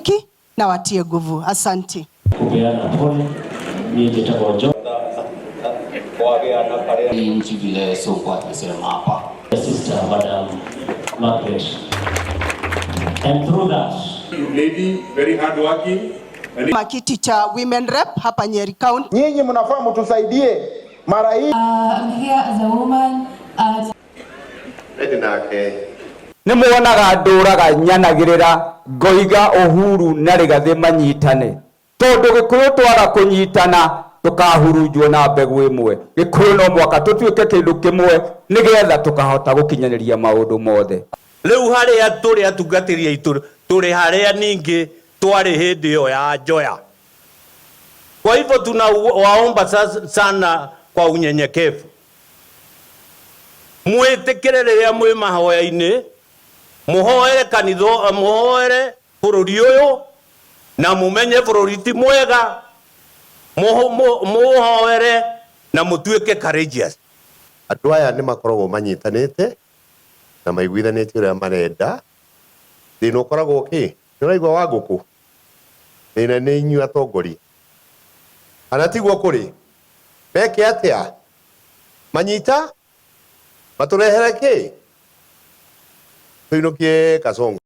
Ki na watie nguvu. Asante. Kupeana pole. Mimi njĩtagwo John. Nchi vile Sonko amesema hapa. Sister Madam Margaret. And through that, Lady, very hardworking. And Kiti cha Women Rep hapa Nyeri County. Nyinyi mnafaa mtusaidie mara hii. I'm here as a woman Nake nä muonaga ndåraga nyanagä ngoiga Uhuru na Rigathĩ manyitane tondå gä kå yå twaga kå nyitana tå na mbegå ä mwe. Gä kå yå no mwaka tå tuä ke kä ndå kä mwe nä getha tå kahota gå kinyanä ria maå ndå mothe. Rĩu harĩa tũrĩ atungatĩri aitũ, tũrĩ harĩa ningĩ twarĩ hĩndĩ ĩyo ya Njoya. Kwa hivyo tunawaomba sana kwa unyenyekevu mwĩtĩkĩre rĩrĩa mwĩ mahoya-inĩ, mũhoere kanitha, mũhoere bũrũri ũyũ, na mũmenye bũrũri ti mwega, mũhoere na mũtuĩke courageous. Andũ aya nĩ makoragwo manyitanĩte na maiguithanĩtie ũrĩa marenda. Thĩna ũkoragwo kĩ nĩ ũraigua wa ngũkũ, thĩna nĩ inyuĩ atongoria, kana tiguo? Kũrĩ meke atĩa manyita matũrehere kĩ tũinũkie Kasongo.